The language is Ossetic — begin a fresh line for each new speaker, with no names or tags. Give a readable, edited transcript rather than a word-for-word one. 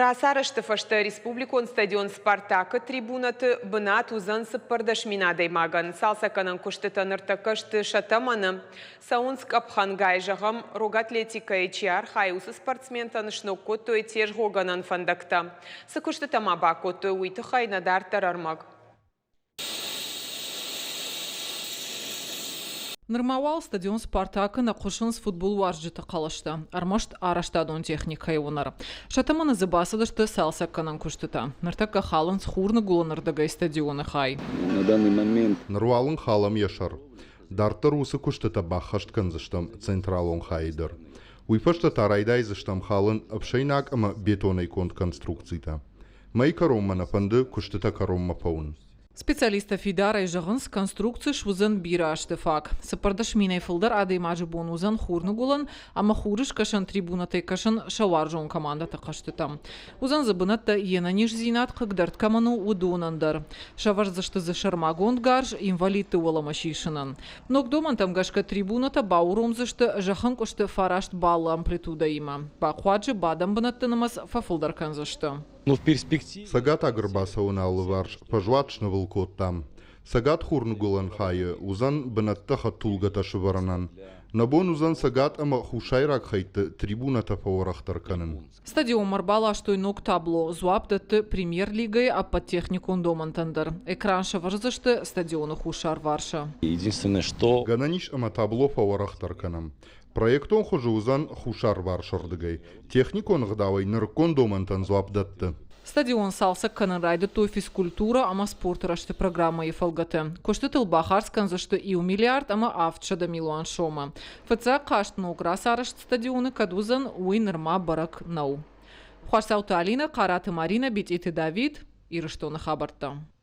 Рацарӕзты фӕстӕ республикон стадион Спартак-ы трибунӕты бынат уыдзӕн 14 000 адӕймагӕн. Цалцӕггӕнӕн куыстытӕ ныртӕккӕ сты сӕ тӕмӕны. Цӕуынц къӕпхӕнгай. Зӕгъӕм, рог атлетикӕйы чи архайы, уыцы спортсментӕн сног кодтой тезгъогӕнӕн фӕндӕгтӕ. Цы куыстытӕ ма бакодтой, уый тыххӕй нӕ дарддӕр ӕрмӕг.
Нырма уал стадион «Спартак»-ы нӕ хъуысынц футболуарзджыты хъӕлӕстӕ, ӕрмӕст арӕзтадон техникӕйы уынӕр. Сӕ тӕмӕны дзы бацыдысты цалцӕггӕнӕн куыстытӕ. Ныртӕккӕ халынц хурныгуылӕнырдыгӕй стадионы хай.
На данный момент
Ныр уал ын халӕм йӕ сӕр. Дарддӕр уыцы куыстытӕ баххӕст кӕндзыстӕм централон хайы дӕр. Уый фӕстӕ та райдайдзыстӕм халын ӕфсӕйнаг ӕмӕ бетонӕй конд конструкцитӕ. Мӕйы кӕронмӕ нӕ фӕнды куыстытӕ кӕронмӕ фӕуын.
Специалисттӕ фидарӕй зӕгъынц, конструкци суыдзӕн бирӕ азты фаг. 14 минӕй фылдӕр адӕймаджы бон уыдзӕн хурныгуылӕн ӕмӕ хурыскӕсӕн трибунӕтӕй кӕсын сӕ уарзон командӕты хъӕзтытӕм. Уыдзӕн дзы бынӕттӕ йе нӕниздзинад хъыгдӕрд кӕмӕн у, уыдонӕн дӕр. Сӕвӕрдзысты дзы сӕрмагонд гарз инвалидты уӕлӕмӕ сисынӕн. Ног домӕнтӕм гӕсгӕ трибунӕтӕ бауромдзысты зӕххӕнкъуысты фараст баллы амплитудӕимӕ. Бахъуаджы бадӕн бынӕтты нымӕц фӕфылдӕр кӕндзысты.
Ну, в перспективе.
Цӕгатаг ӕрбацӕуӕны алыварс фӕзуат снывыл кодтам. Цӕгат хурныгуылӕн хайы уыдзӕн бынӕттӕ хӕдтулгӕтӕ сывӕрынӕн. Нӕ бон уыдзӕн цӕгат ӕмӕ хуссайраг хӕйтты трибунӕтӕ фӕуӕрӕхдӕр кӕнын.
Стадионмӕ ӕрбаластой ног табло, дзуапп дӕтты премьер-лигӕйы ӕппӕт техникон домӕнтӕн дӕр. Экран сӕвӕрдзысты стадионы хуссарварсы.
Единственное, что
Гӕнӕн ис ӕмӕ табло фӕуӕрӕхдӕр кӕнӕм. Проектон хуызы уыдзӕн хуссарварсырдыгӕй. Техникон ӕгъдауӕй нырыккон домӕнтӕн дзуапп дӕтты.
Стадион цалцӕг кӕнын райдыдтой физкультурӕ ӕмӕ спорты рӕзты программӕйы фӕлгӕты. Куыстытыл бахардз кӕндзысты иу миллиард ӕмӕ 700 милуан сомы. Фыццаг хъазт ног рацарӕзт стадионы кӕд уыдзӕн, уый нырма бӕрӕг нӕу. Хуасауты Алинӕ, Хъараты Маринӕ, Битъиты Давид, Ирыстоны хабӕрттӕ.